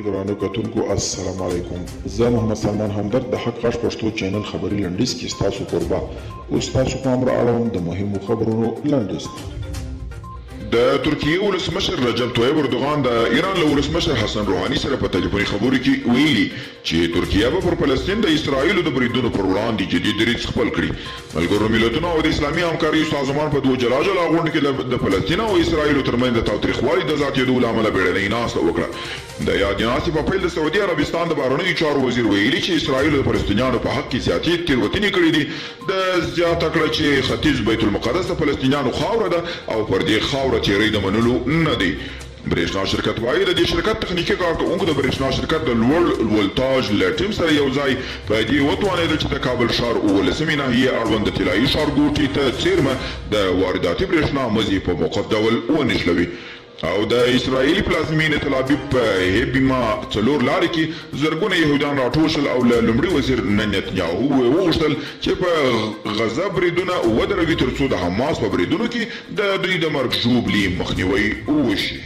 ګرانو کتونکو السلام علیکم، زه محمد سلمان همدرد د حق غږ پښتو چینل خبري لنډیز کې ستاسو کوربه. اوس ستاسو پام را اړوم د مهمو خبرونو لنډیز ته. د ترکیې ولسمشر رجب طیب اردوغان د ایران له ولسمشر حسن روحاني سره په تلیفوني خبرو کې ویلي چې ترکیه به پر فلسطین د اسراییلو د بریدونو پر وړاندې جدي دریځ خپل کړي. ملګرو ملتونو او د اسلامي همکاریو سازمان په دوو جلا جلا غونډو کې د فلسطین او اسراییلو ترمنځ د تاوتریخوالي د زیاتېدو له امله بېړنۍ ناسته وکړه. د یادې ناستې په پیل د سعودي عربستان د بهرنیو چارو وزیر ویلي چې اسراییلو د فلسطینیانو په حق کې زیاتې تېروتنې کړې دي. ده زیاته کړه چې ختیځ بیت المقدس د فلسطینیانو خاوره ده او پر دې خاوره تېری د منلو نه دی. برېښنا شرکت وايي، د دې شرکت تخنیکي کارکوونکو د برېښنا شرکت د لوړ ولتاژ له ټیم سره یو ځای په دې وتوانېدل چې د کابل ښار اوولسمې ناحیې اړوند د طلایي ښارګوټي ته څېرمه د وارداتي برېښنا مزي په موقت ډول ونښلوي. او د اسراییلي پلازمېنې تل ابیب په هیبیما څلور لارې کې زرګونه یهودیان راټول شول او له لومړي وزیر ننیتنیاهو یې وغوښتل چې په غزه بریدونه ودروي ترڅو د حماس په بریدونو کې د دوی د مرګ ژوبلې مخنیوی وشي.